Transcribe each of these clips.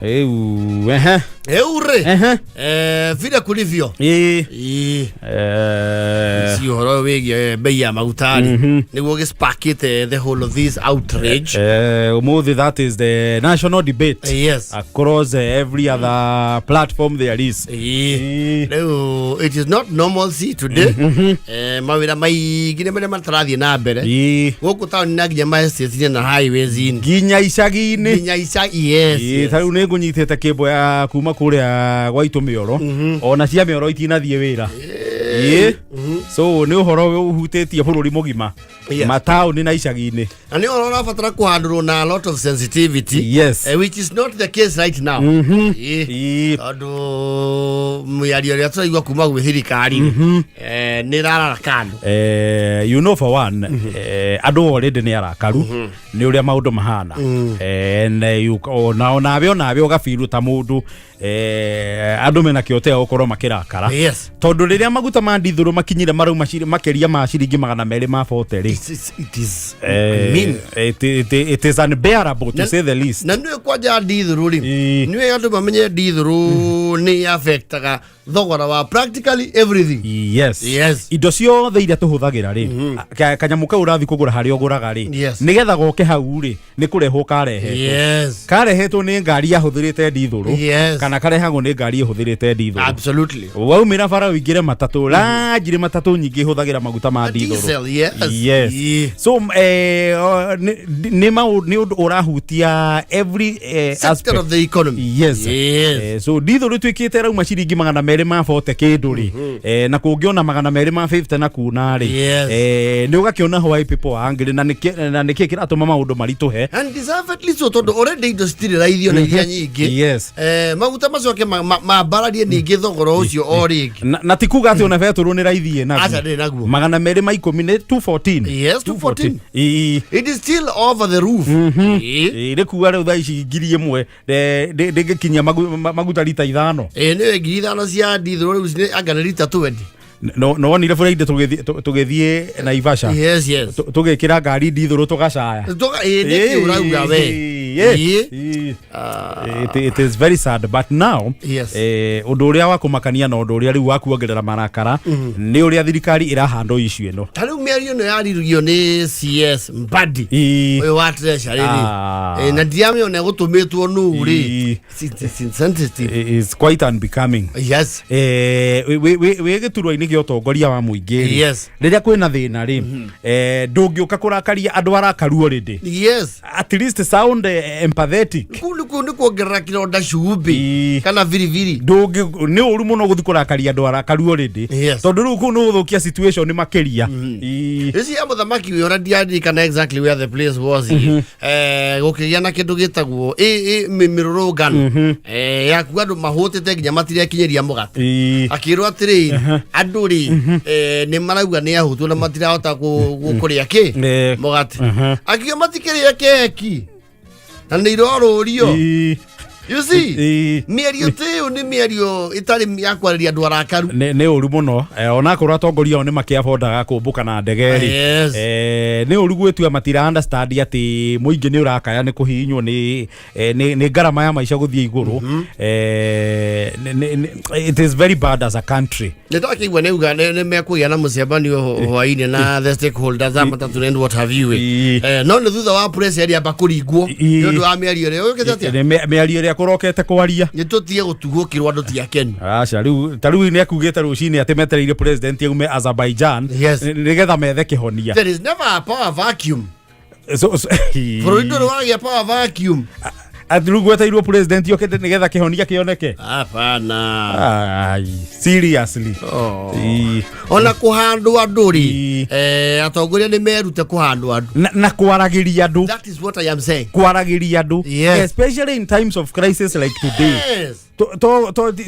Rĩu ehe. Rĩu rĩ, Ehe. Vile kulivyo. Ĩĩ. Ĩĩ. Eh, Si ũhoro wĩgiĩ bei ya maguta rĩ, nĩguo gĩsparkĩte the whole of this outrage. Ũmũthĩ that is the national debate across every other platform there is. Ĩĩ. Ĩĩ. Rĩu it is not normalcy today. Mawĩra maingĩ nĩ marĩa matarathiĩ na mbere gũkũ taũni na nginya ma estates na highways-inĩ. Nginya icagi-inĩ. Nginya ica, yes. Ĩĩ, ta rĩu nĩ ngũnyitĩte kĩmbo ya kuma kũrĩa gwa itũ mĩoro, ona cia mĩoro itinathiĩ wĩra. Ĩĩ. So nĩ ũhoro ũhutĩtie bũrũri mũgima, mataũni na icagi-inĩ. Na nĩ ũhoro ũrabatara kũhandũrwo na a lot of sensitivity, which is not the case right now. Ĩĩ. Tondũ mĩario ĩrĩa tũraigua kuma gwĩ thirikari nĩ ĩrarara kando. You know, for one, andũ already nĩ arakaru nĩ ũrĩa maũndũ mahana. And onawe ũgabiru ta mũndũ, andũ mena kĩotea gũkorwo makĩrakara, tondũ rĩrĩa maguta ma ndithũrũ makinyire marauma makĩria ma ciringi 240 rĩ, It is I mean, it is unbearable, to say the least. Na nĩwe kwanja ndithũrũ rĩ, nĩwe andũ mamenye ndithũrũ nĩ affectaga thogora wa practically everything. Indo ciothe iria tũhũthagĩra rĩ, kanyamũ kau ũrathiĩ kũgũra harĩa ũgũraga rĩ, nĩgetha goke hau rĩ, nĩ kũrehwo karehetwo, karehetwo nĩ ngari yahũthĩrĩte ndithũrũ, kana karehagwo nĩ ngari ĩhũthĩrĩte ndithũrũ. Waumĩra bara ũingĩre matatũ, ranjirĩ matatũ nyingĩ ihũthagĩra maguta ma ndithũrũ. Diesel, yes. So nĩ ũndũ ũrahutia every sector aspect of the economy. So ndithũrũ ĩtuĩkĩte rauma ciringi 240 kĩndũ rĩ, na kũngĩona 250 na kuna rĩ, nĩ ũgakĩona why people are angry, na nĩkĩ kĩratũma maũndũ maritũhe. And deservedly so, tondũ already indo citirĩ raithio na iria nyingĩ. Maguta macoke mambararie ningĩ thogora ũcio o rĩngĩ. Na ti kuga atĩ ona betũrũ nĩ raithiĩ Aca, naguo. ndĩrĩ naguo. 210 nĩ 214. Yes, 214. Ĩĩ. It is still over the roof. Ĩĩ. Ĩĩ, nĩ kuga rĩu thaa ici 1000 ndĩngĩkinyia maguta rita 5. Ĩĩ, nĩwe 5000 cia ndithũrũ rĩu anga nĩ rita 20. No wonire Friday tũgĩthiĩ Naivasha, Yes. Tũgĩkĩra ngari ndithũrũ tũgacaya. Ĩĩ, nĩkĩ ũrauga we? Ĩĩ. Ĩĩ. Ĩĩ. It is very sad, but now ũndũ ũrĩa wa kũmakania na ũndũ ũrĩa rĩu wa kuongerera marakara nĩ ũrĩa thirikari ĩrahandwo issue ĩno. Ta rĩu mĩario ĩno yariririo nĩ CS Mbadi, ũyũ wa Treasury rĩ. Na ndiramĩona ĩgũtũmĩtwo nũ rĩ. It's insensitive. Is quite unbecoming. Wĩ gĩturwa-inĩ gĩa ũtongoria wa mũingĩ rĩ, rĩrĩa kwĩna thĩna rĩ, ndũngĩũka kũrakaria andũ arakaru already. At least sound empathetic. Kuu nĩ kuongerera kĩronda cumbĩ kana biribiri. Ndũngĩ, nĩ ũru mũno gũthiĩ kũrakaria andũ arakaru already, tondũ rĩu kũu nĩ gũthũkia situation makĩria. Ici ya mũthamaki wĩ, ona ndiaririkana exactly where the place was, gũkĩgĩa na kĩndũ gĩtagwo mĩrũrũngano yaku, andũ mahũtĩte nginya matirekinyĩria mũgate. Akĩrwo atĩrĩrĩ, andũ rĩ, nĩ marauga nĩ ahũtu na matirahota kũrĩa kĩ mũgate. Akiuga matikĩrĩa keki na nĩ irorũrio. You see, mĩario ta ĩyo nĩ mĩario ĩtarĩ ya kwarĩria andũ arakaru. Nĩ ũru mũno, onakorwo atongoria ao nĩ makĩabondaga kũmbũka na ndege rĩ, nĩ ũru gwĩtua matira understand atĩ mũingĩ nĩ ũrakaya nĩ kũhihinywo nĩ ngarama ya maica gũthiĩ igũrũ. It is very bad as a country. Nĩ ndakĩigua nĩ uga nĩ mekũgĩa na mũcemanio hwainĩ na the stakeholders a matatũ and what have you. No nĩ thutha wa press amba kũringwo nĩ ũndũ wa mĩario ĩrĩa ũkĩte atĩa. Nĩ mĩario ĩrĩa kũrokete kwaria. Nĩ tũtige gũtugũkĩrwo, andũ ti akenu. Aca, rĩu ta rĩu nĩ akugĩte rũcinĩ atĩ metereire president aume Azerbaijan nĩgetha methe kĩhonia. There is never a power vacuum. So, Bũrũri ndũrĩ wagĩa power vacuum. Atĩ rĩu gweteirwo president okĩte nĩgetha kĩhonia kĩoneke. Hapana. Ai, seriously. Oh. Ĩĩ. Ona kũhandwo andũ rĩ, atongoria nĩ merute kũhandwo andũ. Na kwaragĩria andũ. That is what I am saying. Kwaragĩria andũ, especially in times of crisis like today.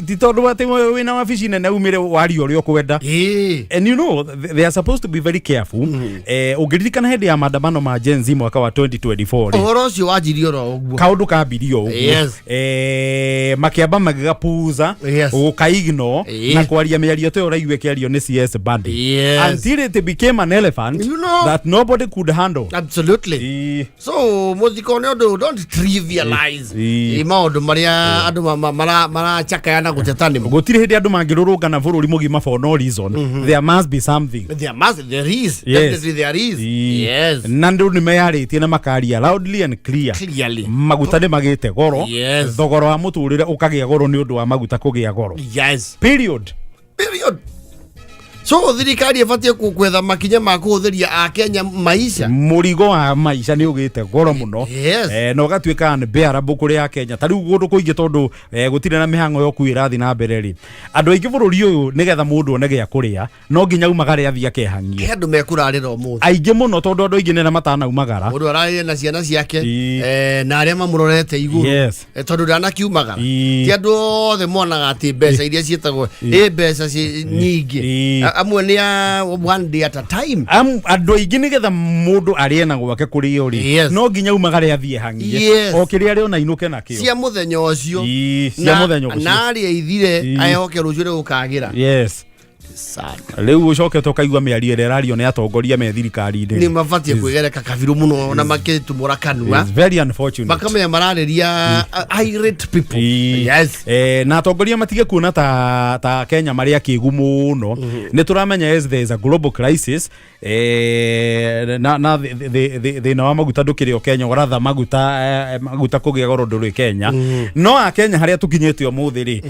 Ti tondũ atĩ wĩna wabici nene umĩre warie ũrĩa ũkwenda. And you know they are supposed to be very careful. Ũngĩririkana hĩndĩ ya maandamano ma Gen Z mwaka wa 2024 rĩ, Ũhoro ũcio wanjirie oro ũguo. Kaũndũ kambirie. kambirio ũguo. Makĩamba magĩgapuza, gũkaigno na kwaria mĩario ta ĩyo ũraigua ĩkĩario nĩ CS Bandi, until it became an elephant that nobody could handle. Absolutely. So mũthikone ũndũ, don't trivialize maũndũ marĩa andũ maracakaya na gũteta nĩmo. Gũtirĩ hĩndĩ andũ mangĩrũrũngana bũrũri mũgima for no reason. There must be something. There must, there is. Definitely there is. Na andũ nĩ meyarĩtie na makaria loudly and clear. Clearly. Maguta nĩ magĩte goro. Thogora wa mũtũrĩre ũkagĩa goro nĩ ũndũ wa maguta kũgĩa goro. Period. Period. So thirikari ĩbatiĩ gwetha makinya ma kũhũthĩria akenya maisha. Mũrigo wa maica nĩ ũgĩte goro mũno. Na ũgatuĩka unbearable kũrĩ akenya. Ta rĩu kũndũ kũingĩ, tondũ gũtirĩ na mĩhang'o ya ũkui ĩrathiĩ na mbere rĩ, andũ aingĩ bũrũri ũyũ, nĩgetha mũndũ one gĩa kũrĩa, no nginya umagare athiĩ akehang'ie. He andũ mekũrarĩra ũmũthĩ. Aingĩ mũno, tondũ andũ aingĩ nĩ arĩa matanaumagara. Mũndũ ararĩre na ciana ciake na arĩa mamũrorete igũrũ, tondũ ndanakiumagara. Ti andũ othe monaga atĩ mbeca iria ciĩtagwo ĩ mbeca nyingĩ. Amwe nĩ a one day at a time. Andũ aingĩ, nĩgetha mũndũ arĩe na gwake kũrĩo rĩ, no nginya umagare athiĩ hang'ie o kĩrĩa arĩ ona inũke nakĩo. Cia mũthenya ũcio. Cia mũthenya ũcio. Na arĩa ithire, ehoke rũciũ nĩ gũkagĩra. Sad. Rĩu ũcokete ũkaigua mĩario ĩrĩa ĩrario nĩ atongoria me thirikari-inĩ. Nĩ mabatiĩ kwĩgereka kabirũ mũno na makĩtumũra kanua. It's very unfortunate. Makamenya mararĩria irate people. Na atongoria matige kuona ta Kenya marĩ akĩgu mũno. Nĩ tũramenya, yes, there is a global crisis, na thĩna wa maguta ndũkĩrĩ o Kenya. Ũratha maguta kũgĩa goro ndũrĩ Kenya, no a Kenya harĩa tũkinyĩte ũmũthĩ rĩ,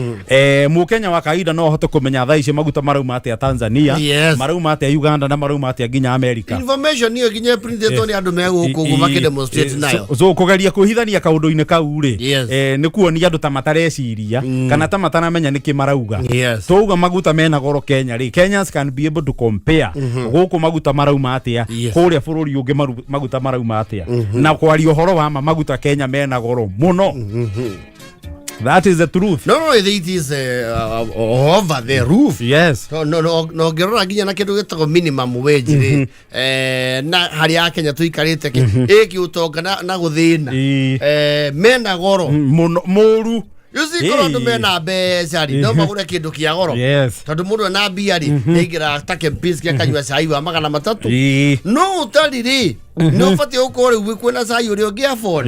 mũkenya wa kawaida no ahote kũmenya thaa ici maguta marauma atĩa Tanzania, marauma atĩa Uganda, na marauma atĩa nginya America. Information ĩyo nginya printĩtwo nĩ andũ me gũkũ ũguo makĩdemonstrate nayo. So kũgeria kwĩhithania kaũndũ-inĩ kau rĩ, nĩ kuonia andũ ta matareciria kana ta mataramenya nĩkĩ marauga. Twauga maguta mena goro Kenya rĩ, Kenyans can be able to compare gũkũ maguta marauma atĩa, kũrĩa bũrũri ũngĩ maguta marauma atĩa. Na kwaria ũhoro wa ma, maguta Kenya mena goro mũno. That is the truth. No, it is over the roof. No, no, ngĩrora nginya na kĩndũ gĩtagwo minimum wage rĩ, na harĩa Akenya tũikarĩte kĩ ĩkĩ ũtonga na gũthĩna, mena goro. Mũno mũru. You see, korwo andũ mena mbeca rĩ, no magũre kĩndũ kĩa goro, tondũ mũndũ ena mbia rĩ, nĩaingĩraga ta Kempinski akanyua cai wa 300. No ũtari rĩ, nĩ ũbatiĩ gũkorwo rĩu kwĩna cai ũrĩa ũngĩ afford.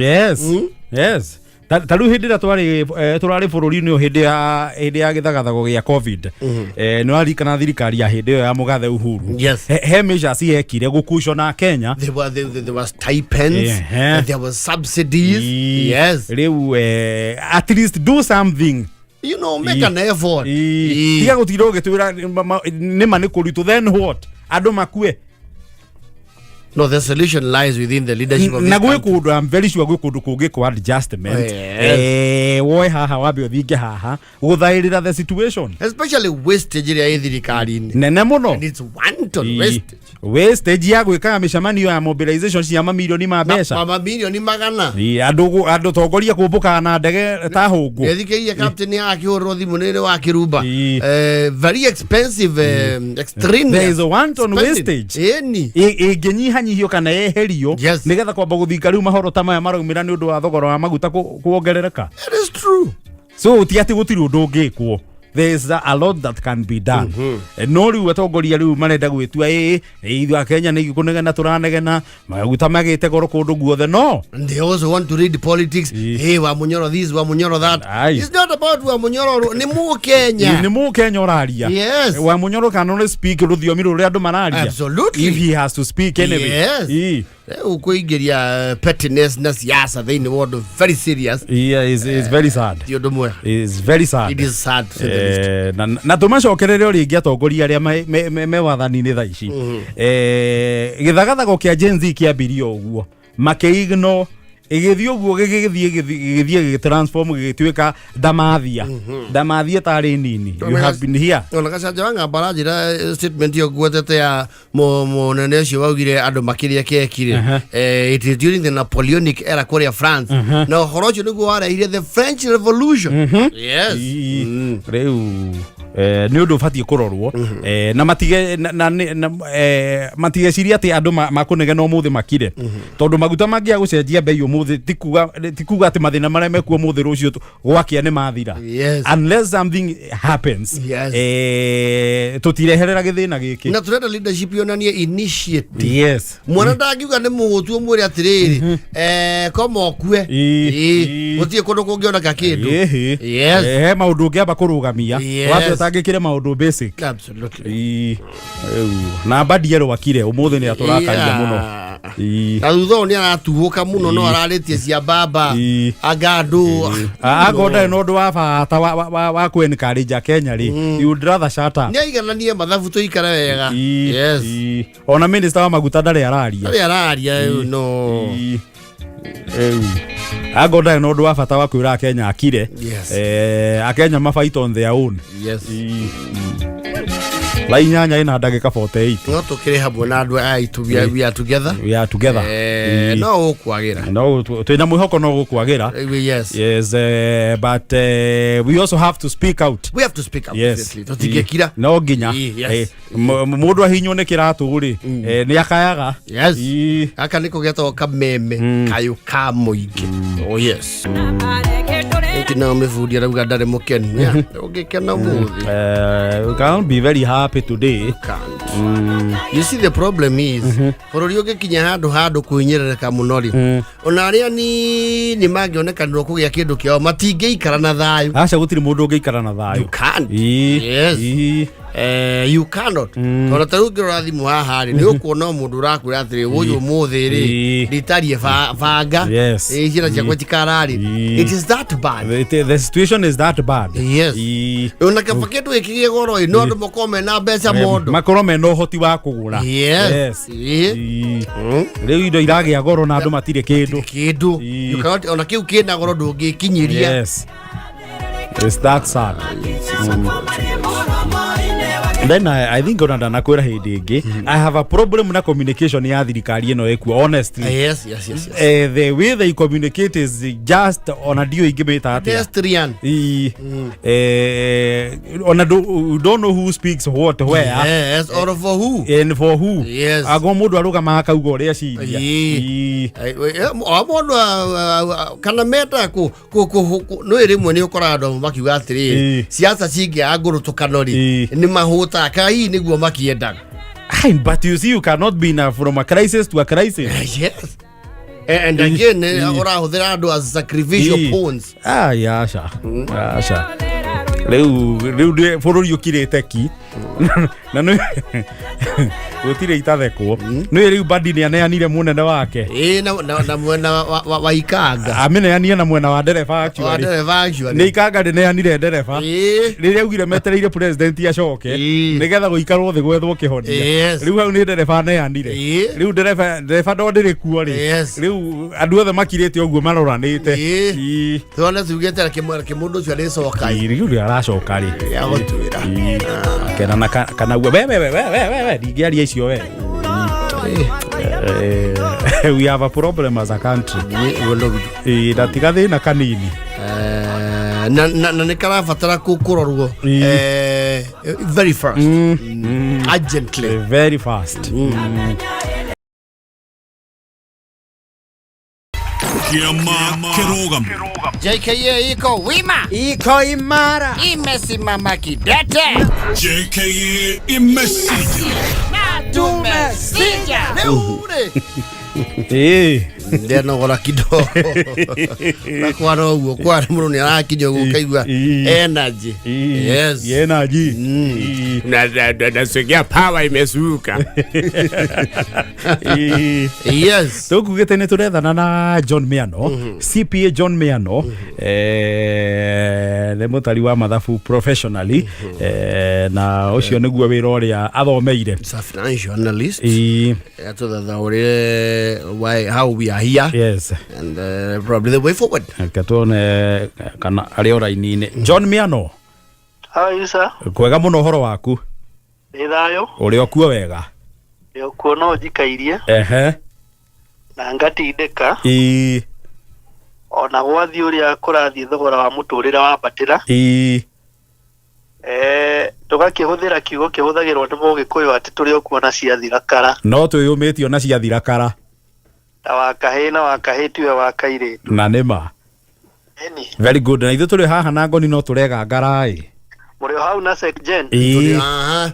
Yes, ta rĩu hĩndĩ ĩrĩa twarĩ tũrarĩ bũrũri-inĩ ũyũ, hĩndĩ ya gĩthagathago gĩa COVID, nĩ waririkana thirikari ya hĩndĩ ĩyo ya mũgathe Uhuru, he measures yekire gũkucona Kenya. There were stipends, and there was subsidies. Rĩu at least do something. Make an effort. Tiga gũtinda ũgĩtwĩra nĩma nĩ kũritũ, then what, andũ makue? No, the solution lies within the leadership of this Na gwĩ country. kũndũ, I'm very sure gwĩ kũndũ kũngĩ kwa adjustment. Woe haha, wambe ũthinge haha gũthaĩrĩra the situation. Especially wastage ĩrĩa ĩ thirikari-inĩ. Nene mũno. And it's wanton wastage. Wastage ya gwĩkaga mĩcemanio ya mobilization cia mamirioni ma mbeca. Mamirioni magana. Andũ tongoria kũmbũkaga na ndege ta hũngũ. Nethikĩirie captain akĩhũrĩrwo thimũ nĩ wa kĩrumba. Very expensive, extraneous There is a wanton spending. wastage. Ĩni. Ĩngĩnyihanyihio kana yeherio, nĩgetha kwamba gũthinga rĩu mahoro ta maya maraumĩra nĩ ũndũ wa thogora wa maguta kuongerereka. It is true. So ti atĩ gũtirĩ ũndũ ũngĩkwo. There is a lot that can be done. No rĩu atongoria rĩu marenda gwĩtua ĩ ithuĩ a Kenya nĩ kũnegena tũranegena maguta magĩte goro kũndũ guothe, no And they also want to read politics. Hey, Wamunyoro this, Wamunyoro that. It's not about Wamunyoro. Nĩ Mũkenya. Nĩ Mũkenya ũraria. Wa Munyoro can only speak rũthiomi rũrĩa andũ mararia. If he has to speak anyway. Rĩu kũingĩria pettiness na siasa thĩinĩ wa ũndũ very serious. Yeah, it's very sad. Ti ũndũ mwega. It's very sad. It is sad, to say the least. Na tũmacokerere o rĩngĩ atongoria arĩa me wathani-inĩ thaa ici. Gĩthagathago kĩa Gen Z kĩambirie o ũguo makĩigno, ĩgĩthiĩ ũguo, gĩgĩthiĩ gĩgĩtransform, gĩgĩtuĩka ndamathia ndamathia tarĩ nini. You have been here. Ona gacanja wa ng'amba aranjĩra statement ĩyo ngwetete ya mũnene ũcio waugire andũ makĩrĩa keki rĩ, it is during the Napoleonic era kũrĩa France, na ũhoro ũcio nĩguo warehire the French Revolution. Rĩu Nĩ ũndũ ũbatiĩ kũrorwo, na matige na matigecirie atĩ andũ makũnegena ũmũthĩ makire, tondũ maguta mangĩaga gũcenjia bei ũmũthĩ, ti kuga atĩ mathĩna marĩa mekuo ũmũthĩ rũciũ gwakĩa nĩ mathira. Unless something happens, tũtireherera gĩthĩna gĩkĩ. Na turenda leadership yonanie initiative. Mwana ndangiuga nĩ mũhũtu, ũmwĩre atĩrĩrĩ, koma ũkue. Gũtirĩ kũndũ kũngĩoneka kĩndũ. Ĩhĩ. He maũndũ ũngĩamba kũrũgamia. Watua ũtangĩkĩre maũndũ basic. Absolutely. Ĩ, rĩu na mbandi erwakire ũmũthĩ nĩ atũrakaria mũno. Na thutha ũyũ nĩ aratuhũka mũno, no ararĩtie cia baba. Anga andũ Akorwo ndarĩ na ũndũ wa bata wa kũ encourage Akenya rĩ, you would rather shut up. Nĩ aigananie mathabu tũikare wega. Ona minister wa maguta ndarĩ araria. Arĩa araria rĩu no. Rĩu akorwo ndarĩ na ũndũ wa bata wa kwĩra Akenya akire, Akenya ma fight on their own. Thaa 8 ina ndagĩka 48. No tũkĩrĩ hamwe na andũ aya aitũ, we are together. We are together. No ũkwagĩra. No twĩna mwĩhoko no gũkwagĩra. Yes. Yes, but we also have to speak out. We have to speak out. Yes. Obviously. Tũtingĩkira. No nginya. Yes. Mũndũ ahinywo nĩ kĩratũ rĩ, nĩ akayaga. Yes. Gaka nĩko getagwo kameme kayũ ka mũingĩ. Oh yes, gĩkĩ nao mĩbundi arauga ndarĩ mũkenu. Yeah, ũngĩkena ũmũthĩ? We can't be very happy today. Can't. You see, the problem is bũrũri ũngĩkinya handũ kwĩnyerereka mũno rĩ, ona arĩa nini mangĩonekanĩrwo kũgĩa kĩndũ kĩao matingĩikara na thayũ. Aca, gũtirĩ mũndũ ũngĩikara na thayũ. You can't. Ĩ. Yes. You cannot, tondũ ta rĩu ngĩrora thimũ haha rĩ, nĩ ũkuona o mũndũ ũrakwĩra atĩrĩ, ũyũ ũmũthĩ rĩ, nditarie banga. Ciana ciakwa cikararĩ. It is that bad. The situation is that bad. Yes. Ona kaba kĩndũ gĩkĩ gĩ goro ĩ, no andũ makorwo mena mbeca mondo. Makorwo mena ũhoti wa kũgũra. Rĩu indo iragĩa goro na andũ matirĩ kĩndũ. Kĩndũ. You cannot, ona kĩu kĩna goro ndũngĩkinyĩria. Yes, it's that sad. Then I think ona ndanakwĩra hĩndĩ ĩngĩ, I have a problem na communication ya thirikari ĩno ĩkuo, honestly. Yes. The way they communicate is just, ona ndiũ ingĩmĩta atĩa. Pedestrian. Ona do, you don't know who speaks what where. Yes, or for who. And for who. Ago mũndũ arũgamaga akauga ũrĩa aciria. O mũndũ kana menda nĩ rĩmwe nĩ ũkoraga andũ amwe makiuga atĩrĩrĩ, siasa cingĩaga ngũrũtũkano rĩ, nĩ mahũtaga kana hihi nĩguo makĩendaga. Ai, but you see, you cannot be in from a crisis to a crisis. Yes, and again, ũrahũthĩra andũ as sacrificial pawns. Ai, aca aca, rĩu bũrũri ũkirĩte ki na nĩ gũtirĩ itathekwo nĩ rĩu bandi nĩ aneanire mũnene wake. Ĩ, na mwena wa ikanga. Amĩneanire na mwena wa ndereba. Wa Actually, ndereba actually. Nĩ ikanga rĩneanire ndereba rĩrĩa augire metereire president acoke nĩgetha gũikarwo thĩ gwethwo kĩhonia. Rĩu hau nĩ ndereba aneanire. Rĩu ndereba ndo ndĩrĩ kuo rĩ. Rĩu andũ othe makirĩte ũguo maroranĩte. Tuone tugĩte reke mũndũ ũcio arĩcoka. Rĩu rĩ aracoka rĩ? Agũtwĩra. Kena kana we we we we we we we ndingĩaria icio we. We have a problem as a country. Na ti gathĩna kanini. Na nĩ karabatara kũrorwo very fast, urgently. Very fast. Kĩama kĩrũgamo. JKA iko wima. Iko imara. Imesimama kidete. JKA imesija. Na tumesija rĩu rĩ. Ndenogora kidogo na kwara ũguo kwara mũndũ nĩ arakinya ũguo ũkaigua energy. Yes. Energy. Nasikia power imesuka. Yes. Tũkugĩte nĩ tũrethana na John Miano, CPA John Miano, nĩ mũtari wa mathabu professionally, na ũcio nĩguo wĩra ũrĩa athomeire. It's a financial analyst. Atũthathaũrĩre why, how we are here and probably the way forward. Reke tuone kana arĩ o raini-inĩ. John Miano. How are you, sir? Kwega mũno, ũhoro waku? Nĩ thayũ. Ũrĩ o kuo wega? Nĩ kuo no njikairie na ngatindĩka ona gwathiĩ ũrĩa kũrathiĩ thogora wa mũtũrĩre wambatĩra. Tũgakĩhũthĩra kiugo kĩhũthagĩrwo nĩ Mũgĩkũyũ atĩ tũrĩ o kuona ciathira kara. No twĩyũmĩtie ona ciathira kara. Ta wa kahĩĩ na wa kahĩĩ tiwe wa kairĩtu. Na nĩma. Ĩni. Very good. Na ithuĩ tũrĩ haha na ngoni no tũregangara ĩ. Mũrĩ o hau na Secgen. Ĩĩ. Aha.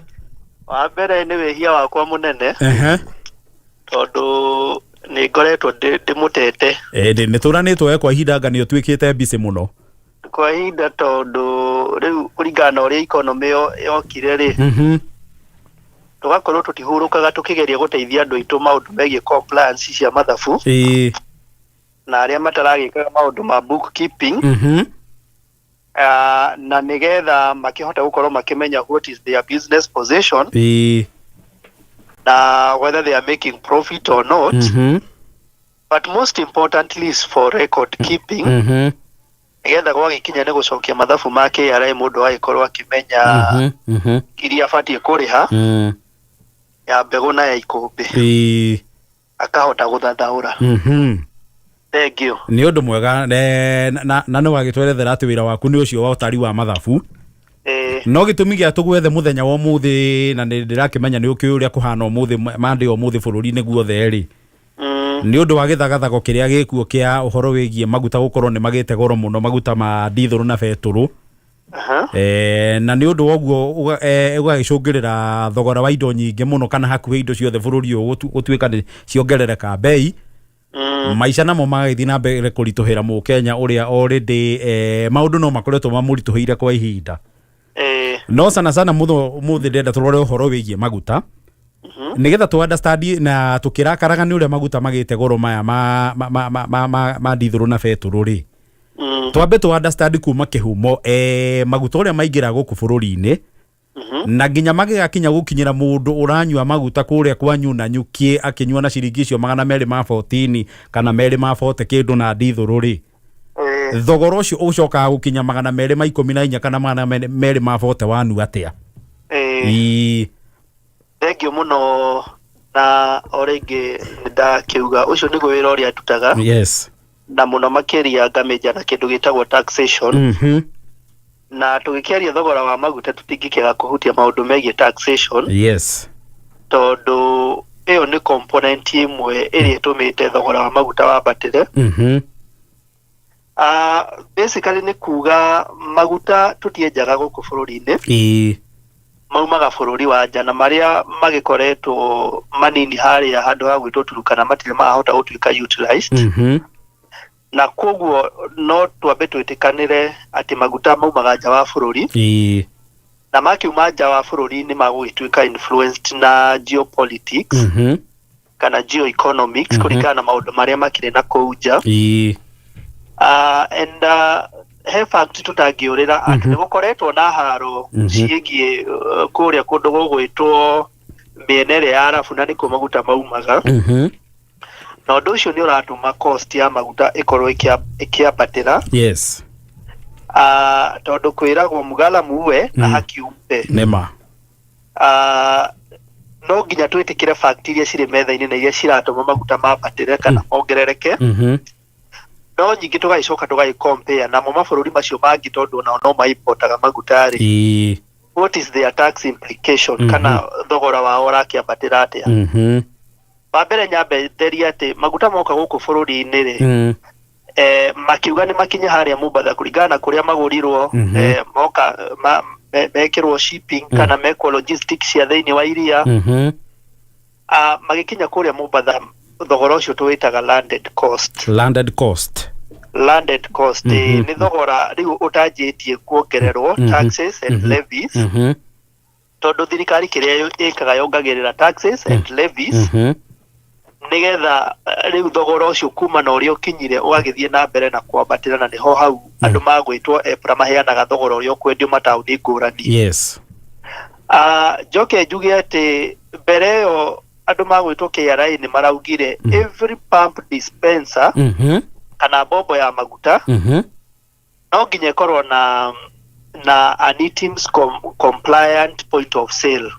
Wa mbere nĩ wĩhia wakwa mũnene Ehe. tondũ nĩ ngoretwo ndĩmũtete Ĩ nĩ tũranĩtwo we kwa ihinda anga nĩ ũtuĩkĩte busy mũno. Kwa ihinda tondũ rĩu kũringana na ũrĩa economy yokire rĩ, tũgakorwo tũtihurũkaga tũkĩgeria gũteithia andũ aitũ maũndũ megiĩ compliance cia mathabu na arĩa mataragĩkaga maũndũ ma bookkeeping, na nĩgetha makĩhote gũkorwo makĩmenya what is their business position na whether they are making profit or not, but most importantly is for record keeping, nĩgetha gwagĩkinya nĩ gũcokia mathabu ma KRA mũndũ agĩkorwo akĩmenya iria abatiĩ kũrĩha ya mbegũ na ya ikũmbĩ, akahota gũthathaũra. Thank you. Nĩ ũndũ mwega na nĩ wagĩtwerethera atĩ wĩra waku nĩ ũcio wa ũtari wa mathabu. No gĩtũmi gĩa tũgwethe mũthenya wa ũmũthĩ, na nĩ ndĩrakĩmenya nĩ ũkĩũĩ ũrĩa kũhana ũmũthĩ Monday ũmũthĩ bũrũri-inĩ guothe rĩ, nĩ ũndũ wa gĩthagathago kĩrĩa gĩkuo kĩa ũhoro wĩgiĩ maguta gũkorwo nĩ magĩte goro mũno, maguta ma ndithũrũ na betũrũ. Na nĩ ũndũ wa ũguo ũgagĩcũngĩrĩra thogora wa indo nyingĩ mũno, kana hakuhĩ indo ciothe bũrũri ũyũ gũtuĩka nĩ ciongerereka bei. Maica namo magagĩthiĩ na mbere kũritũhĩra mũkenya ũrĩa already maũndũ no makoretwo mamũritũhĩire kwa ihinda. No sana sana mũthĩ ndĩrenda tũrore ũhoro wĩgiĩ maguta, nĩgetha tũ understand na tũkĩrakaraga nĩ ũrĩa maguta magĩte goro maya ma ndithũrũ na betũrũ rĩ, twambe tũ understand kuma kĩhumo maguta ũrĩa maingĩra gũkũ bũrũri-inĩ, na nginya magĩgakinya gũkinyĩra mũndũ ũranyua maguta kũrĩa kwanyu na nyuki akĩnyua na ciringi icio magana merĩ ma 14 kana merĩ ma 40 kĩndũ na ndithũrũ rĩ, thogora ũcio ũcokaga gũkinya magana merĩ ma ikũmi na inya kana magana merĩ ma 41 atĩa? Thank you mũno, na o rĩngĩ nĩndakiuga ũcio nĩguo wĩra ũrĩa ndutaga. Yes. Na mũno makĩria ngamĩnja na kĩndũ gĩtagwo taxation. Na tũgĩkĩaria thogora wa maguta tũtingĩkĩaga kũhutia maũndũ megiĩ taxation. Yes. Tondũ ĩyo nĩ component ĩmwe ĩrĩa ĩtũmĩte thogora wa maguta wambatĩre. Basically nĩ kuga maguta tũtienjaga gũkũ bũrũri-inĩ. Maumaga bũrũri wa nja, na marĩa magĩkoretwo manini harĩa handũ ha gwĩtwo Turkana matirĩ marahota gũtuĩka utilized. Na koguo no twambe twĩtĩkanĩre atĩ maguta maumaga nja wa bũrũri. Na makiuma nja wa bũrũri nĩ magũgĩtuĩka influenced na geopolitics, kana geoeconomics, kũringana na maũndũ marĩa makĩrĩ na kũu nja. And he fact tũtangĩũrĩra atĩ nĩ gũkoretwo na haro ciĩgiĩ kũrĩa kũndũ gũgwĩtwo mĩena ĩrĩa ya Arabu, na nĩkuo maguta maumaga. Na ũndũ ũcio nĩ ũratũma cost ya maguta ĩkorwo ĩkĩambatĩra. Yes. Tondũ kwĩragwo mugala muwe na haki umpe. Nĩma. No nginya twĩtĩkĩre fact iria cirĩ metha-inĩ na iria ciratũma maguta mambatĩre kana mongerereke. No nyingĩ tũgagĩcoka tũgagĩ compare namo mabũrũri macio mangĩ, tondũ onao no maimportaga maguta rĩ. What is their tax implication? Kana thogora wao ũrakĩambatĩra atĩa? Wa mbere nyambe therie atĩ maguta moka gũkũ bũrũri-inĩ rĩ, makiuga nĩ makinye harĩa Mombatha kũringana na kũrĩa magũrirwo, moka mekĩrwo shipping kana mekwo logistics cia thĩinĩ wa iria. Magĩkinya kũrĩa Mombatha thogora ũcio tũwĩtaga landed cost. Landed cost. Landed cost nĩ thogora rĩu ũtanjĩtie kuongererwo taxes and levies, tondũ thirikari kĩrĩa ĩkaga yongagĩrĩra taxes and levies, nĩgetha rĩu thogora ũcio kuma na ũrĩa ũkinyire ũgagĩthiĩ na mbere na kwambatĩra, na nĩho hau andũ magwĩtwo EPRA maheanaga thogora ũrĩa ũkwendio mataũni ngũrani. Yes. Njoke njuge atĩ mbere ĩyo andũ magwĩtwo KRA nĩ maraugire every pump dispenser kana bombo ya maguta no nginya ĩkorwo na an eTIMS compliant point of sale.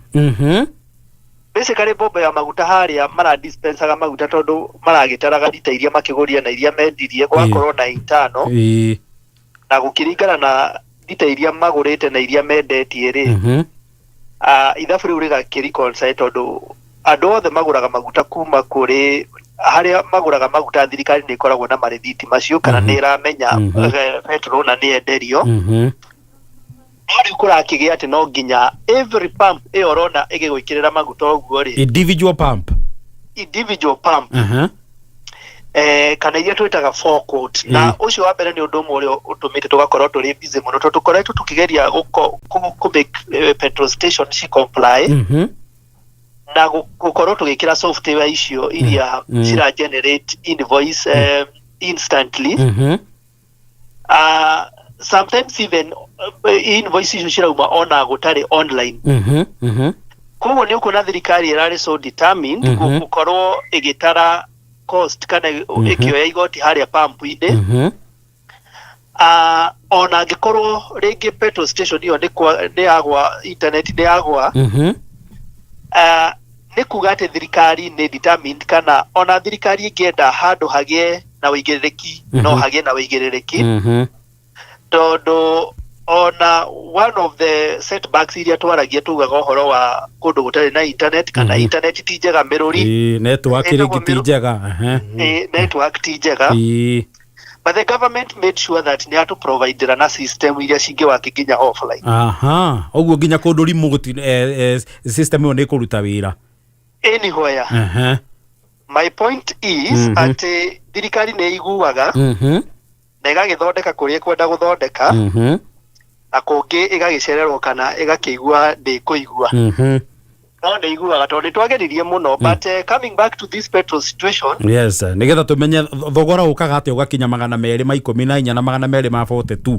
Basically bombo ya maguta harĩa maradispensaga maguta tondũ maragĩtaraga rita iria makĩgũria na iria mendirie, gwakorwo na itano, na gũkĩringana na rita iria magũrĩte na iria mendetie rĩ, Ithabu rĩu rĩgakĩ tondũ andũ othe magũraga maguta kuma kũrĩ harĩa magũraga maguta, thirikari nĩ ĩkoragwo na marĩthiti macio kana nĩ ĩramenya petrol na nĩ enderio. No rĩu kũrakĩgĩa atĩ no nginya every pump ĩyo ũrona ĩgĩgwĩkĩrĩra maguta ũguo rĩ, Individual pump. Individual pump, kana iria twĩtaga forecourt. Na ũcio wa mbere nĩ ũndũ ũmwe ũrĩa ũtũmĩte tũgakorwo tũrĩ busy mũno, tondũ tũkoretwo tũkĩgeria kũ make petrol station ci comply na gũkorwo tũgĩkĩra software icio iria cira generate invoice instantly. Sometimes even invoice icio cirauma ona gũtarĩ online. Koguo nĩ ũkuona thirikari ĩrarĩ so determined gũkorwo ĩgĩtara cost kana ĩkĩoya igoti harĩa pump-inĩ, ona angĩkorwo rĩngĩ petrol station ĩyo nĩ yagwa, internet nĩ yagwa, nĩ kuga atĩ thirikari nĩ determined, kana ona thirikari ĩngĩenda handũ hagĩe na ũigĩrĩrĩki, no hagĩe na ũigĩrĩrĩki, tondũ ona one of the setbacks iria twaragia, tugaga ũhoro wa kũndũ gũtarĩ na internet kana internet ti njega, mĩrũri. Ĩĩ, network Ĩtagwo rĩngĩ ti njega. Network ti njega, but the government made sure that nĩ atũprovidera na system iria cingĩwaki nginya offline. Aha, ũguo nginya kũndũ remote system ĩyo nĩ ĩkũruta wĩra. Anywhere. My point is atĩ thirikari nĩ iguaga na ĩgagĩthondeka kũrĩa ĩkwenda gũthondeka, na kũngĩ ĩgagĩcererwo kana ĩgakĩigua ndĩkũigua. No nĩ iguaga tondũ nĩ twageririe mũno. But coming back to this petrol situation, Yes, nĩgetha tũmenye thogora ũkaga atĩa ũgakinya 214 na 242.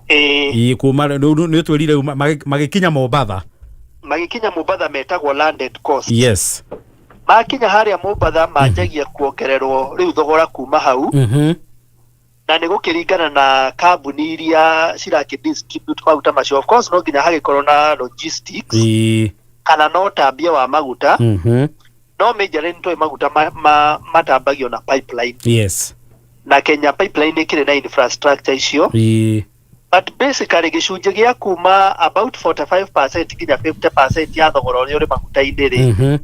Ĩĩ. Ĩĩ, kuma rĩu nĩ twĩrire rĩu magĩkinya Mombatha. Magĩkinya Mombatha metagwo landed cost. Makinya harĩa Mombatha manjagia kuongererwo rĩu thogora kuma hau, na nĩ gũkĩringana na kambuni iria cirakĩ distribute maguta macio. Of course no nginya hagĩkorwo na logistics kana no tambia wa maguta, no majorly nĩ tũĩ maguta matambagio na pipeline, na Kenya Pipeline ĩkĩrĩ na infrastructure icio. But basically gĩcunjĩ gĩa kuma about 45% nginya 50% ya thogora ũrĩa ũrĩ maguta-inĩ rĩ,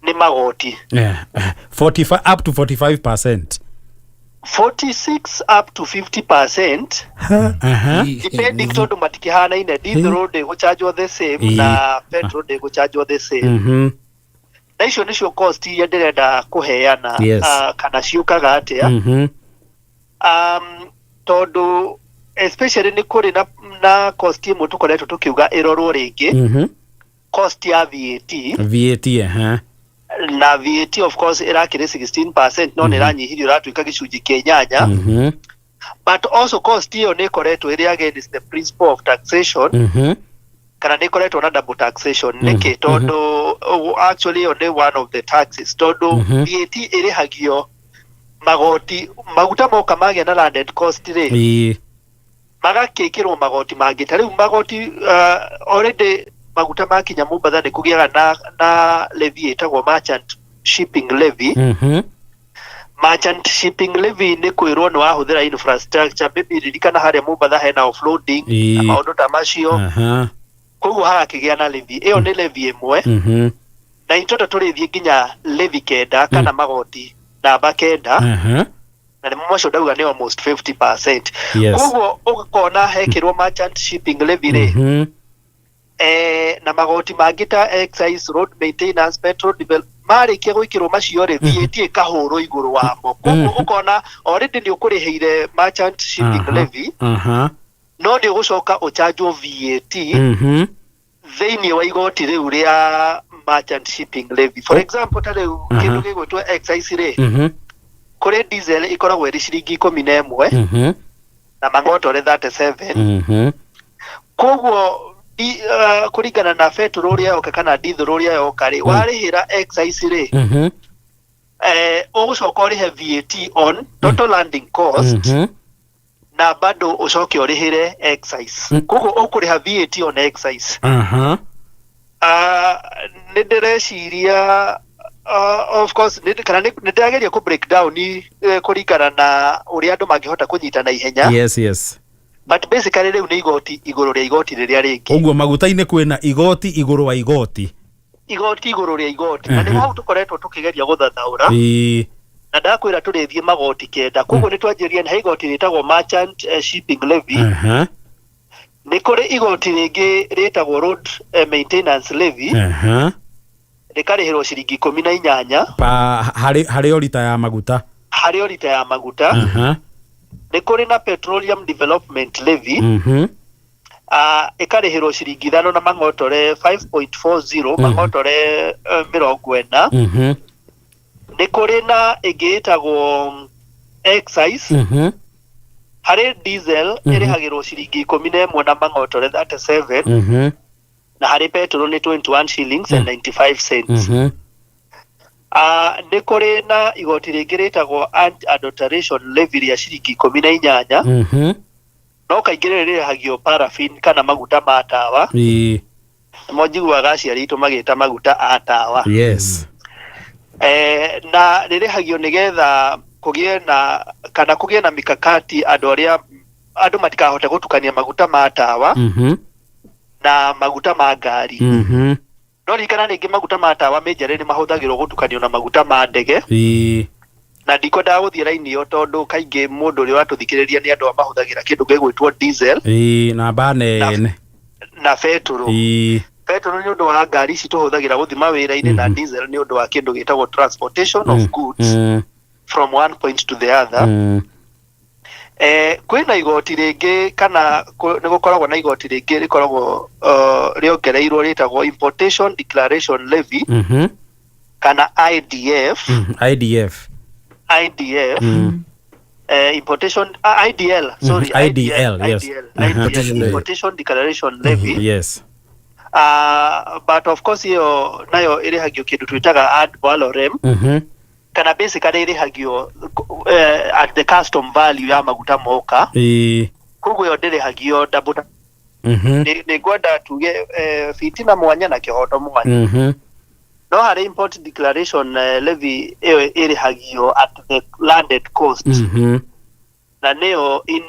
nĩ magoti. Yeah. 45 up to 45%. 46 up to 50%, depending, tondũ matikĩhanaine. Diesel ndĩgũchanjwo the same na petrol ndĩgũchanjwo the same. Na icio nĩcio cost iria ndĩrenda kũheana, kana ciũkaga atĩa, tondũ especially nĩ kũrĩ na cost ĩmwe tũkoretwo tũkiuga ĩrorwo rĩngĩ, cost ya VAT. VAT. Na VAT of course ĩrakĩrĩ 16%, no nĩ ĩranyihirio ĩratuĩka gĩcunjĩ kĩa 8. But also cost ĩyo nĩ ĩkoretwo ĩrĩ against the principle of taxation, kana nĩ ĩkoretwo na double taxation. Nĩkĩ? Tondũ actually ĩyo nĩ one of the taxes, tondũ VAT ĩrĩhagio magoti maguta moka magĩa na landed cost rĩ, magakĩkĩrwo magoti mangĩ. Ta rĩu magoti, already maguta makinya Mombatha nĩ kũgĩaga na levy ĩtagwo merchant shipping levy. Merchant shipping levy nĩ kwĩrwo nĩ wahũthĩra infrastructure, maybe ririkana harĩa Mombatha hena offloading na maũndũ ta macio. Koguo hagakĩgĩa na levy ĩyo, nĩ levy ĩmwe. Na in total tũrĩthiĩ nginya levy 9 kana magoti namba 9, na nĩmo macio ndauga nĩ almost 50%. Koguo ũkona hekĩrwo merchant shipping levy rĩ, na magoti mangĩ ta excise, road maintenance, petrol develop, marĩkia gwĩkĩrwo macio rĩ, VAT ĩkahũrwo igũrũ wamo. Koguo ũkona already nĩ ũkũrĩhĩire merchant shipping levy, no nĩ ũgũcoka ũchanjwo VAT thĩinĩ wa igoti rĩu rĩa merchant shipping levy. For example, ta rĩu kĩndũ gĩgwĩtwo excise rĩ, kũrĩ diesel ĩkoragwo ĩrĩ ciringi 11 na mang'oto rĩ 37. Koguo kũringana na petrol ũrĩa yoka kana diesel ũrĩa yoka rĩ, warĩhĩra excise rĩ, ũgũcoka ũrĩhe VAT on total landing cost, na bado ũcoke ũrĩhĩre excise. Koguo ũkũrĩha VAT on excise. Nĩ ndĩreciria, of course kana nĩ ndĩrageria kũ break down kũringana na ũrĩa andũ mangĩhota kũnyita na ihenya. But basically rĩu nĩ igoti igũrũ rĩa igoti rĩrĩa rĩngĩ. Ũguo maguta-inĩ kwĩna igoti igũrũ wa igoti. Igoti igũrũ rĩa igoti, na nĩho hau tũkoretwo tũkĩgeria gũthathaũra. Na ndakwĩra tũrĩthiĩ magoti 9. Koguo nĩ twanjĩrĩria na igoti rĩtagwo merchant shipping levy. Nĩ kũrĩ igoti rĩngĩ rĩtagwo road maintenance levy. Rĩkarĩhĩrwo ciringi 18 pa harĩ o rita ya maguta. Harĩ o rita ya maguta. Nĩ kũrĩ na petroleum development levy. Ĩkarĩhĩrwo ciringi 5 na mang'otore 5.40, mang'otore 40. Nĩ kũrĩ na ĩngĩ ĩtagwo excise. Harĩ diesel ĩrĩhagĩrwo ciringi 11 na mang'otore 37, na harĩ petrol nĩ 21 shillings and 95 cents. Nĩ kũrĩ na igoti rĩngĩ rĩtagwo anti-adulteration levy rĩa ciringi 18. No kaingĩ rĩrĩ rĩrĩhagio paraffin kana maguta ma tawa. Nĩmo njiguaga aciari aitũ magĩta maguta a tawa. Yes. Na rĩrĩhagio nĩgetha kũgĩe na kana kũgĩe na mikakati andũ arĩa andũ matikahote gũtukania maguta ma tawa na maguta ma ngari. No ririkana rĩngĩ maguta ma tawa majorly nĩ mahũthagĩrwo gũtukanio na maguta ma ndege. Na ndikwendaga gũthiĩ raini ĩyo tondũ kaingĩ mũndũ ũrĩa ũratũthikĩrĩria nĩ andũ a mahũthagĩra kĩndũ gĩgwĩtwo diesel. Namba nene. Na betũrũ. Betũrũ nĩ ũndũ wa ngari ici tũhũthagĩra gũthiĩ mawĩra-inĩ, na diesel nĩ ũndũ wa kĩndũ gĩtagwo transportation of goods from one point to the other. Kwĩna igoti rĩngĩ kana nĩ gũkoragwo na igoti rĩngĩ rĩkoragwo rĩongereirwo rĩtagwo importation declaration levy. Kana IDF. IDF. IDF. Importation IDL, sorry. IDL, yes. IDL, IDL, importation declaration levy. Yes. But of course iyo nayo ĩrĩhagio kĩndũ twĩtaga ad valorem. Kana basically ĩrĩhagio at the custom value ya maguta moka. Koguo ĩyo ndĩrĩhagio double. Nĩ ngwenda tuge fitina mwanya na kĩhoto mwanya. No harĩ import declaration levy ĩyo ĩrĩhagio at the landed cost. Na nĩyo in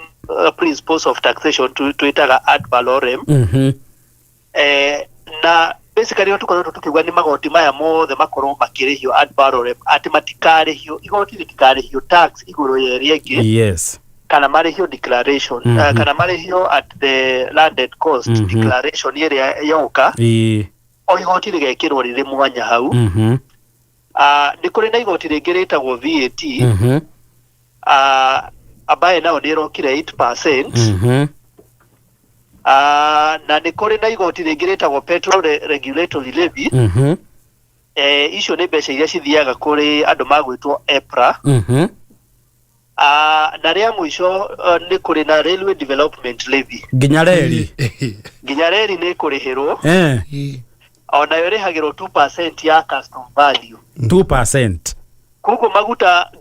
principles of taxation twĩtaga ad valorem. Na basically ũrĩa tũkoretwo tũkiuga nĩ magoti maya mothe makorwo makĩrĩhio ad valorem, atĩ matikarĩhio igoti rĩtikarĩhio tax igũrũ ya ĩrĩa ĩngĩ. Yes. Kana marĩhio declaration, kana marĩhio at the landed cost declaration ĩrĩa yoka. O igoti rĩgekĩrwo rĩrĩ mwanya hau. Nĩ kũrĩ na igoti rĩngĩ rĩtagwo VAT. Ambaye nayo nĩ ĩrokire 8%. Na nĩ kũrĩ na igoti rĩngĩ rĩtagwo petrol regulatory levy. Icio nĩ mbeca iria cithiaga kũrĩ andũ magwĩtwo EPRA. Na rĩa mũico nĩ kũrĩ na railway development levy. Nginya reri. Nginya reri nĩ kũrĩhĩrwo. Onayo ĩrĩhagĩrwo 2% ya custom value. 2%. Koguo maguta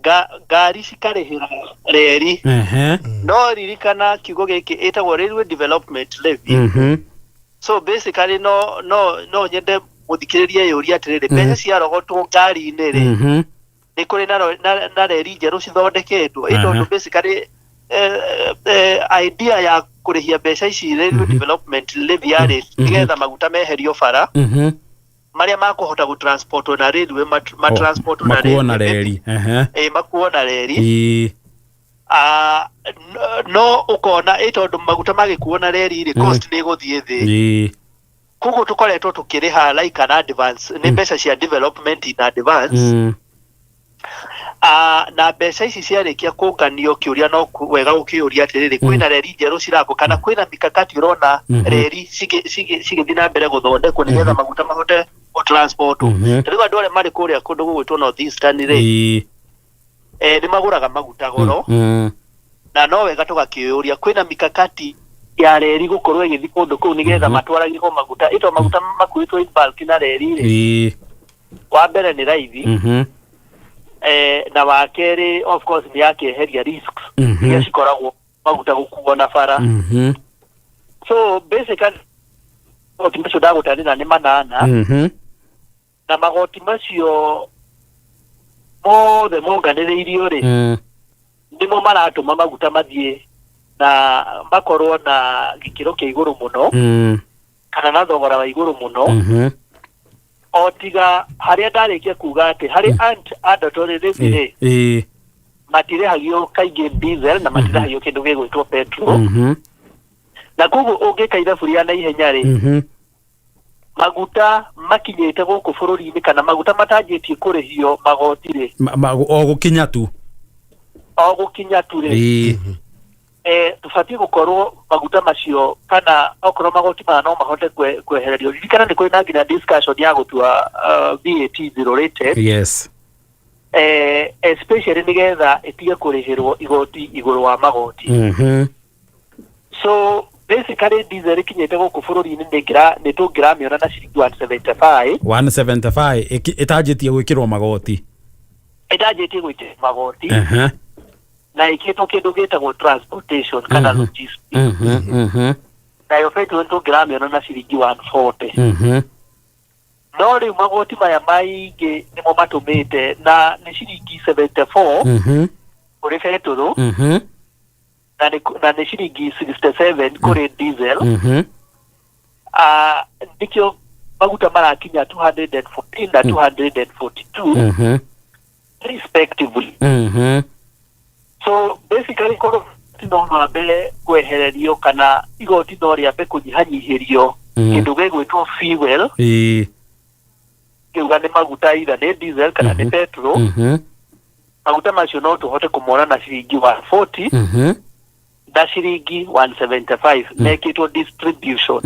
ngari cikarĩhĩra reri. No ririkana kiugo gĩkĩ ĩtagwo railway development levy. So basically no nyende mũthikĩrĩrie yũria atĩrĩrĩ, mbeca ciarogotwo ngari-inĩ rĩ, nĩ kũrĩ na reri njerũ cithondeketwo. Ĩ tondũ basically idea ya kũrĩhia mbeca ici railway development levy yarĩ nĩgetha maguta meherio bara, marĩa makũhota gũtransportwo na railway matransportwo na makuo na reri. Makuo na reri. No ũkona ĩ tondũ maguta magĩkuo na reri rĩ, cost nĩ ĩgũthiĩ thĩ. Koguo tũkoretwo tũkĩrĩha like an advance, nĩ mbeca cia development in advance. Na mbeca ici ciarĩkia kũnganio, kĩũria no wega gũkĩũria atĩrĩrĩ, kwĩna reri njerũ cirakwo kana kwĩna mikakati ũrona reri cigĩthiĩ na mbere gũthondekwo nĩgetha maguta mahote gũtransportwo. Ta rĩu andũ arĩa marĩ kũrĩa kũndũ gũgwĩtwo North Eastern rĩ, nĩ magũraga maguta goro. Na no wega tũgakĩũria kwĩna mikakati ya reri gũkorwo ĩgĩthiĩ kũndũ kũu nĩgetha matwaragĩrwo maguta. Ĩto maguta makuĩtwo in bulk na reri rĩ, wa mbere nĩ raithi. Na wa kerĩ of course nĩ yakĩeheria risks iria cikoragwo maguta gũkuo na bara. So basically magoti macio ndagũtarĩra nĩ 8. Na magoti macio mothe monganĩrĩirio rĩ, nĩmo maratũma maguta mathiĩ Na makorwo na gĩkĩro kĩa igũrũ mũno kana na thogora wa igũrũ mũno, o tiga harĩa ndarĩkia kuga atĩ harĩ mandatory levy rĩ, matirĩhagio kaingĩ diesel na matirĩhagio kĩndũ gĩgwĩtwo petrol. Na koguo ũngĩka ithabu rĩa naihenya rĩ, maguta makinyĩte gũkũ bũrũri-inĩ kana maguta matanjĩtie kũrĩhio magoti rĩ, O gũkinya tu. O gũkinya tu rĩ, tũbatiĩ gũkorwo maguta macio kana okorwo magoti maya no mahote kwehererio. Ririkana nĩ kũrĩ na nginya discussion ya gũtua VAT zero rated, especially nĩgetha ĩtige kũrĩhĩrwo igoti igũrũ wa magoti. So basically diesel ĩkinyĩte gũkũ bũrũri-inĩ nĩ tũngĩramĩona na ciringi 175. 175 ĩtanjĩtie gwĩkĩrwo magoti. Ĩtanjĩtie gwĩkĩrwo magoti na ĩkĩtwo kĩndũ gĩtagwo transportation kana logistics. Nayo petrol tũngĩramĩona na ciringi 140. No rĩu magoti maya maingĩ nĩmo matũmĩte na nĩ ciringi 74 kũrĩ betũrũ na nĩ ciringi 67 kũrĩ diesel. Nĩkĩo maguta marakinya 214 na 242 respectively. So basically korwo no mambe kwehererio kana igoti no rĩambe kũnyihanyihĩrio kĩndũ gĩgwĩtwo fuel, kiuga nĩ maguta, either nĩ diesel kana nĩ petrol, maguta macio no tũhote kũmona na ciringi 140 na ciringi 175 mekĩtwo distribution.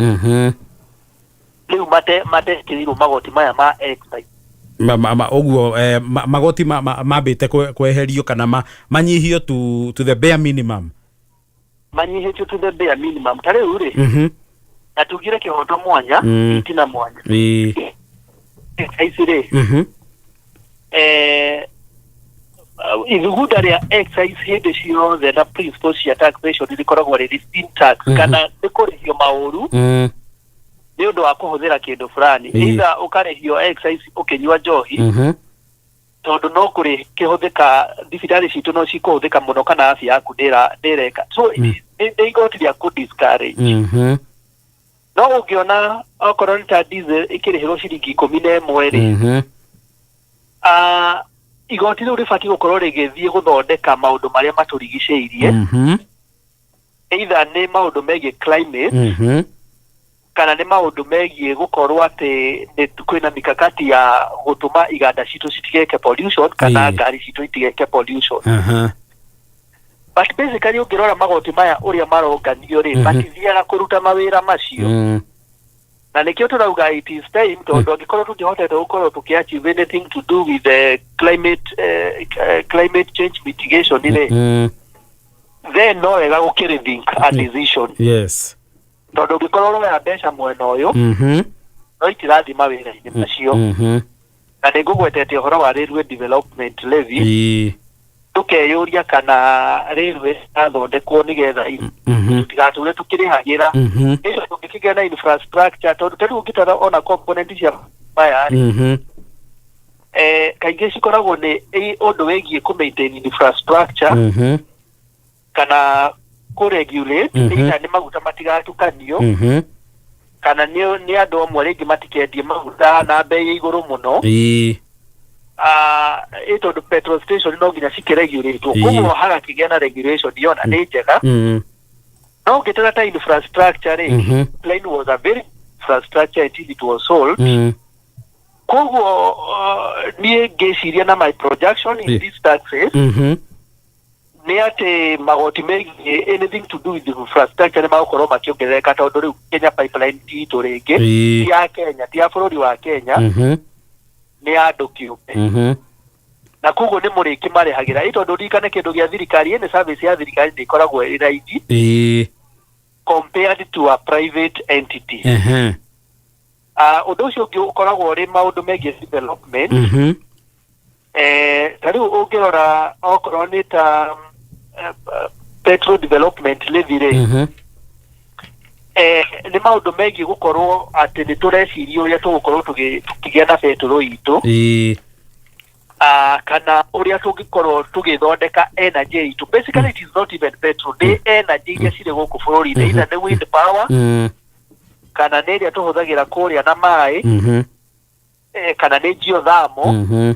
Rĩu matekĩrĩirwo magoti maya ma excise. Ũguo magoti mambĩte kweherio kana manyihio to the bare minimum. Manyihĩtio to the bare minimum. Ta rĩu rĩ, na tugire kĩhoto mwanya itina mwanya excise rĩ, ithugunda rĩa excise hĩndĩ ciothe na principles cia taxation rĩkoragwo rĩrĩ sin tax kana nĩ kũrĩhio maũru nĩ ũndũ wa kũhũthĩra kĩndũ fulani. Either ũkarĩhio excise ũkĩnyua njohi, tondũ no kũrĩ kĩhũthĩka thibitarĩ citũ no cikũhũthĩka mũno kana afya yaku ndĩreka. So nĩ igoti rĩa kũ discourage. No ũngĩona okorwo nĩ ta diesel ĩkĩrĩhĩrwo ciringi 11 rĩ, igoti rĩu rĩbatiĩ gũkorwo rĩgĩthiĩ gũthondeka maũndũ marĩa matũrigicĩirie, either nĩ maũndũ megiĩ climate kana nĩ maũndũ megiĩ gũkorwo atĩ nĩ kwĩna mikakati ya gũtũma iganda citũ citigeke pollution kana ngari citũ itigeke pollution. But basically ũngĩrora magoti maya ũrĩa maronganio rĩ, matithiaga kũruta mawĩra macio. Na nĩkĩo tũrauga it is time, tondũ angĩkorwo tũtihotete gũkorwo tũkĩ-achieve anything to do with the climate change mitigation rĩ, then no wega gũkĩrethink a decision, tondũ ũngĩkorwo ũroya mbeca mwena ũyũ no itirathiĩ mawĩra-inĩ macio. Na nĩ ngũgwetete ũhoro wa railway development levy, tũkeyũria kana railway irathondekwo nĩgetha tũtigatũre tũkĩrĩhagĩra ĩyo tũngĩkĩgĩa na infrastructure, tondũ ta rĩu ũngĩtara ona component cia maya rĩ, kaingĩ cikoragwo nĩ ũndũ wĩgiĩ kũ maintain infrastructure kana kũ regulate, either nĩ maguta matigatukanio kana nĩ andũ amwe rĩngĩ matikendie maguta na bei ya igũrũ mũno. Ĩ tondũ petrol station no nginya cikĩregulatwo, koguo hagakĩgĩa na regulation yona nĩ njega. No ũngĩtara ta infrastructure rĩ, line was a very infrastructure until it was sold. Koguo niĩ ngĩciria na my projection in these taxes nĩ atĩ magoti megiĩ anything to do with the infrastructure nĩ magũkorwo makĩongerereka, tondũ rĩu Kenya Pipeline ti itũ rĩngĩ, ti ya Kenya, ti ya bũrũri wa Kenya, nĩ ya andũ kĩũmbe, na koguo nĩ mũrĩkĩmarĩhagĩra. Ĩ tondũ ririkane kĩndũ gĩa thirikari, ĩ nĩ service ya thirikari, nĩ ĩkoragwo ĩ raithi compared to a private entity. Ũndũ ũcio ũngĩ ũkoragwo ũrĩ maũndũ megiĩ development. Ta rĩu ũngĩrora okorwo nĩ ta petrol development levy rĩ, nĩ maũndũ megiĩ gũkorwo atĩ nĩ tũreciria ũrĩa tũgũkorwo tũkĩgĩa na betũrũ itũ. Kana ũrĩa tũngĩkorwo tũgĩthondeka energy itũ. Basically it is not even petrol, nĩ energy iria cirĩ gũkũ bũrũri-inĩ, either nĩ wind power kana nĩ ĩrĩa tũhũthagĩra kũrĩa na maĩ, kana nĩ geothermal.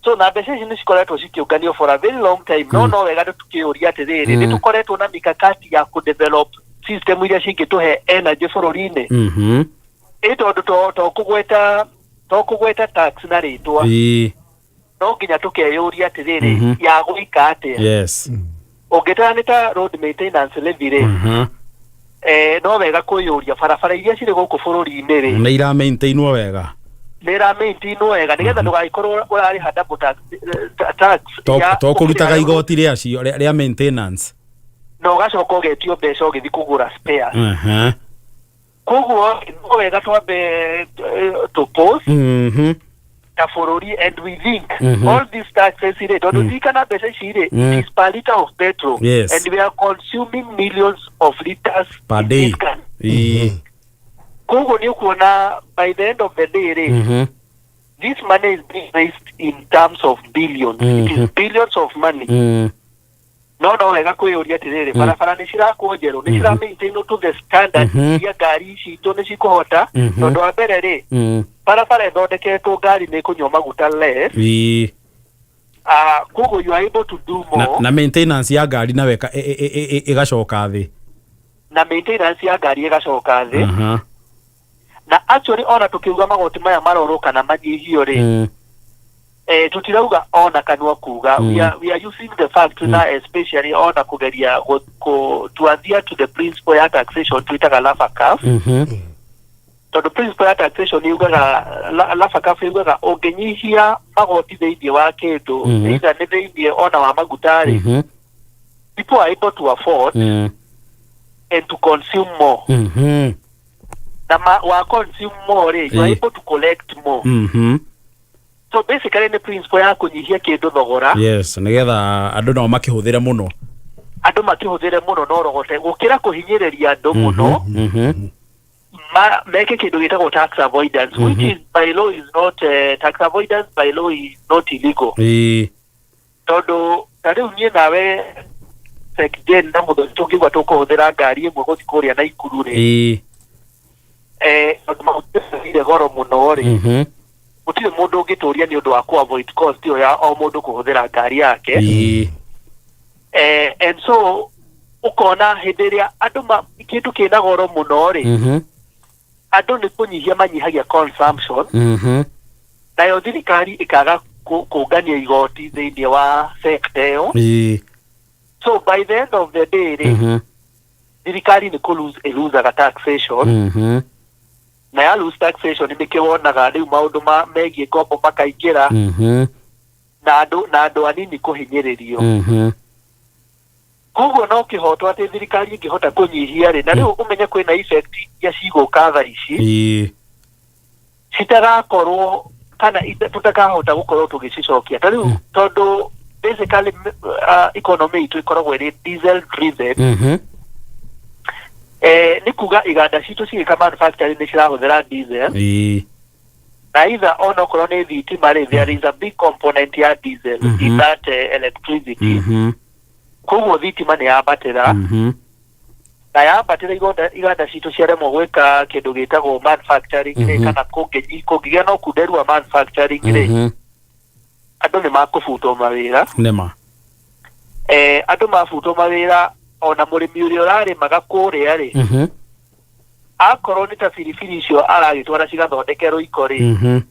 So na mbeca ici nĩ cikoretwo cikĩũnganio for a very long time, no wega tũkĩũria atĩrĩrĩ, nĩ tũkoretwo na mikakati ya kũdevelop system iria cingĩtũhe energy bũrũri-inĩ? Ĩ tondũ to kũgweta tax na rĩtwa, no nginya tũkeyũria atĩrĩrĩ, ya gwĩka atĩa? Ũngĩtara nĩ ta road maintenance levy rĩ, no wega kwĩyũria barabara iria cirĩ gũkũ bũrũri-inĩ rĩ, Nĩ ira maintainwo wega? Nĩ ira maintainwo wega nĩgetha ndũgagĩkorwo ũrarĩha double tax, tax To kũrutaga igoti rĩacio rĩa maintenance. Na ũgacoka ũgetio mbeca ũgĩthiĩ kũgũra spares. Koguo no wega twambe to pause ta bũrũri and we think all these taxes rĩ, tondũ ririkana mbeca ici rĩ, it is per liter of petrol and we are consuming millions of liters per in day. this country. Koguo nĩ ũkuona by the end of the day rĩ, this money is being raised in terms of billions. It is billions of money. No wega kwĩyũria atĩrĩrĩ, barabara nĩ cirakwo njerũ, nĩ cira maintain to the standard iria ngari citũ nĩ cikũhota? Tondũ wa mbere rĩ, barabara ĩthondeketwo, ngari nĩ ĩkũnyua maguta less. Koguo you are able to do more. Na maintenance ya ngari nawe ĩgacoka thĩ. Na maintenance ya ngari ĩgacoka thĩ. Na actually ona tũkiuga magoti maya marorwo kana manyihio rĩ, tũtirauga ona kanua kuga. We are using the fact na especially ona kugeria to adhere to the principle ya taxation twitaga Laffer curve, tondũ principle ya taxation yugaga, Laffer curve yugaga ũngĩnyihia magoti thĩinĩ wa kĩndũ, either nĩ thĩinĩ ona wa maguta rĩ, people are able to afford and to consume more. Na wa consume more rĩ, you are able to collect more. So basically nĩ principle ya kũnyihia kĩndũ thogora, Yes, nĩgetha andũ nao makĩhũthĩre mũno. Andũ makĩhũthĩre mũno no rogote gũkĩra kũhinyĩrĩria andũ mũno meke kĩndũ gĩtagwo tax avoidance, which is by law is not, tax avoidance by law is not illegal. Tondũ ta rĩu niĩ nawe Sek Jane na Mũthoni tũngiuga tũkũhũthĩra ngari ĩmwe gũthiĩ kũrĩa Naikuru rĩ, tondũ maguta ire goro mũno rĩ, gũtirĩ mũndũ ũngĩtũria nĩ ũndũ wa ku avoid cost ĩyo ya o mũndũ kũhũthĩra ngari yake. And so ũkona hĩndĩ ĩrĩa andũ kĩndũ kĩna goro mũno rĩ, andũ nĩ kũnyihia manyihagia consumption, nayo thirikari ĩkaga kũngania igoti thĩinĩ wa sector ĩyo. So by the end of the day rĩ, thirikari nĩ kũ lose, ĩlusaga taxation. Na ya lose taxation, nĩkĩo wonaga rĩu maũndũ megiĩ ngombo makaingĩra na andũ anini kũhinyĩrĩrio. Koguo no kĩhoto atĩ thirikari ĩngĩhota kũnyihia rĩ, na rĩu ũmenye kwĩna effect iria cigũka thaa ici citagakorwo kana tũtakahota gũkorwo tũgĩcicokia. Ta rĩu tondũ basically economy itũ ĩkoragwo ĩrĩ diesel driven, nĩ kuga iganda citũ cigĩka manufacturing nĩ cirahũthĩra diesel, na either onokorwo nĩ thitima rĩ, there is a big component ya diesel in that electricity. Koguo thitima nĩ yambatĩra, na yambatĩra iganda citũ ciaremwo gwĩka kĩndũ gĩtagwo manufacturing rĩ, kana kũngĩgĩa na ũkunderu wa manufacturing rĩ, andũ nĩ makũbutwo mawĩra. Nĩma. Andũ mabutwo mawĩra, ona mũrĩmi ũrĩa ũrarĩmaga kũrĩa rĩ, akorwo nĩ ta biribiri icio aragĩtwara cigathondeke rũiko rĩ,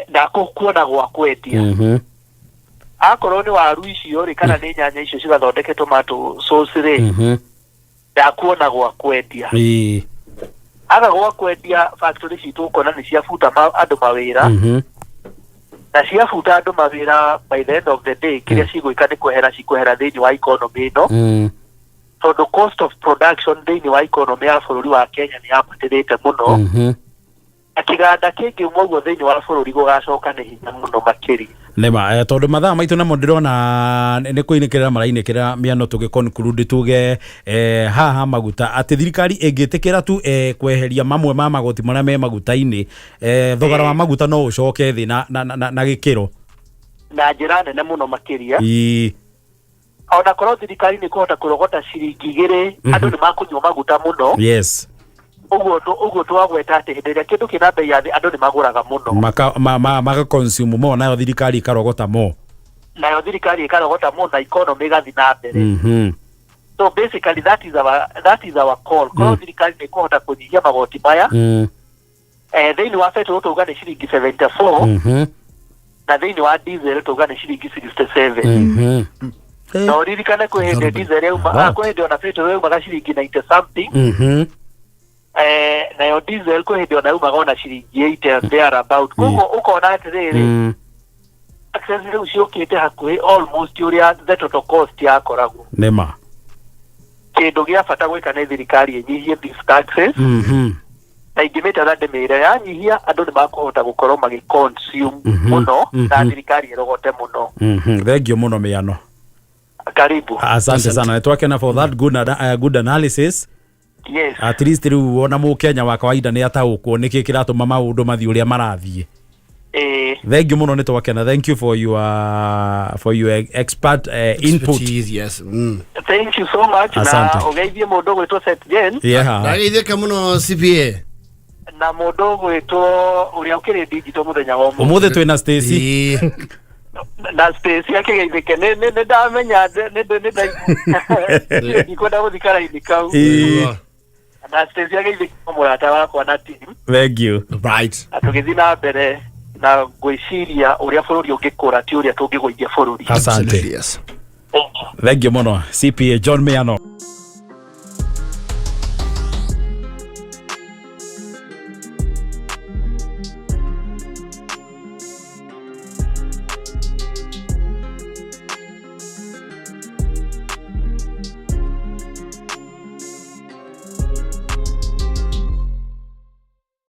ndakũkuona gwa kwendia. Akorwo nĩ waru icio rĩ, kana nĩ nyanya icio cigathondeke tomato sauce rĩ, ndakuona gwa kwendia. Aga gwa kwendia, factory citũ ũkona nĩ ciabuta andũ mawĩra, na ciabuta andũ mawĩra, by the end of the day kĩrĩa cigwĩka nĩ kwehera, cikwehera thĩinĩ wa economy ĩno, tondũ cost of production thĩinĩ wa economy ya bũrũri wa Kenya nĩ yambatĩrĩte mũno, na kĩganda kĩngĩ ũguo thĩinĩ wa bũrũri gũgacoka nĩ hinya mũno makĩria. Nĩma tondũ mathaa maitũ namo ndĩrona nĩ kũinĩkĩrĩra marainĩkĩrĩra mĩano tũgĩ conclude tuge haha maguta atĩ thirikari ĩngĩtĩkĩra tu kweheria mamwe ma magoti marĩa me maguta-inĩ, thogora wa maguta no ũcoke thĩ na gĩkĩro na njĩra nene mũno makĩria. Ona korwo thirikari nĩ kũhota kũrogota ciringi 2, andũ nĩ makũnyua maguta mũno. Ũguo twagweta atĩ hĩndĩ ĩrĩa kĩndũ kĩna bei ya thĩ, andũ nĩ magũraga mũno. Maka ma consume mo, nayo thirikari ĩkarogota mo. Nayo thirikari ĩkarogota mũno na economy ĩgathiĩ na mbere. So basically that is our call, korwo thirikari nĩ ĩkũhota kũnyihia magoti maya. Thĩinĩ wa petrol tauga nĩ ciringi 74, na thĩinĩ wa diesel tauga nĩ ciringi 67. Na ũririkane kwĩ hĩndĩ diesel yauma, kwĩ hĩndĩ ona petrol yaumaga ciringi 90 something. Nayo diesel kwĩ hĩndĩ ona yaumaga ona ciringi 80 and there about. Koguo ũkona atĩrĩrĩ, taxes rĩu ciũkĩte hakuhĩ almost ũrĩa the total cost yakoragwo. Nĩma. Kĩndũ gĩa bata gwĩka nĩ thirikari ĩnyihie these taxes, na ingĩmĩtara ndĩmĩre yanyihia, andũ nĩ makũhota gũkorwo magĩ consume mũno na thirikari ĩrogote mũno. Thank you mũno, Mĩano. Karibu. Asante sana, nĩ twakena for that good analysis. At least rĩu ona mũkenya wa kawaida nĩ ataũkwo nĩkĩ kĩratũma maũndũ mathiĩ ũrĩa marathiĩ. Thank you mũno, nĩ twakena. Thank you for your expert input. Expertise, yes. Thank you so much. Asante. Na ũgeithie mũndũ ũgwĩtwo Seth Jane Ndageithĩka mũno, CPA. Na mũndũ ũgwĩtwo ũrĩa ũkĩrĩ digital mũthenya wa ũmũthĩ. Ũmũthĩ twĩna Stacy. Na Stacy akĩgeithĩke, nĩ ndamenya nĩ ndikwenda gũthiĩ karaini kau. Na Stacy ageithĩke, mũrata wakwa na team. Thank you. Na tũgĩthiĩ na mbere na gwĩciria ũrĩa bũrũri ũngĩkũra, ti ũrĩa tũngĩgũithia bũrũri. Asante. Absolutely, yes. Thank you. Thank you mũno, CPA John Miano.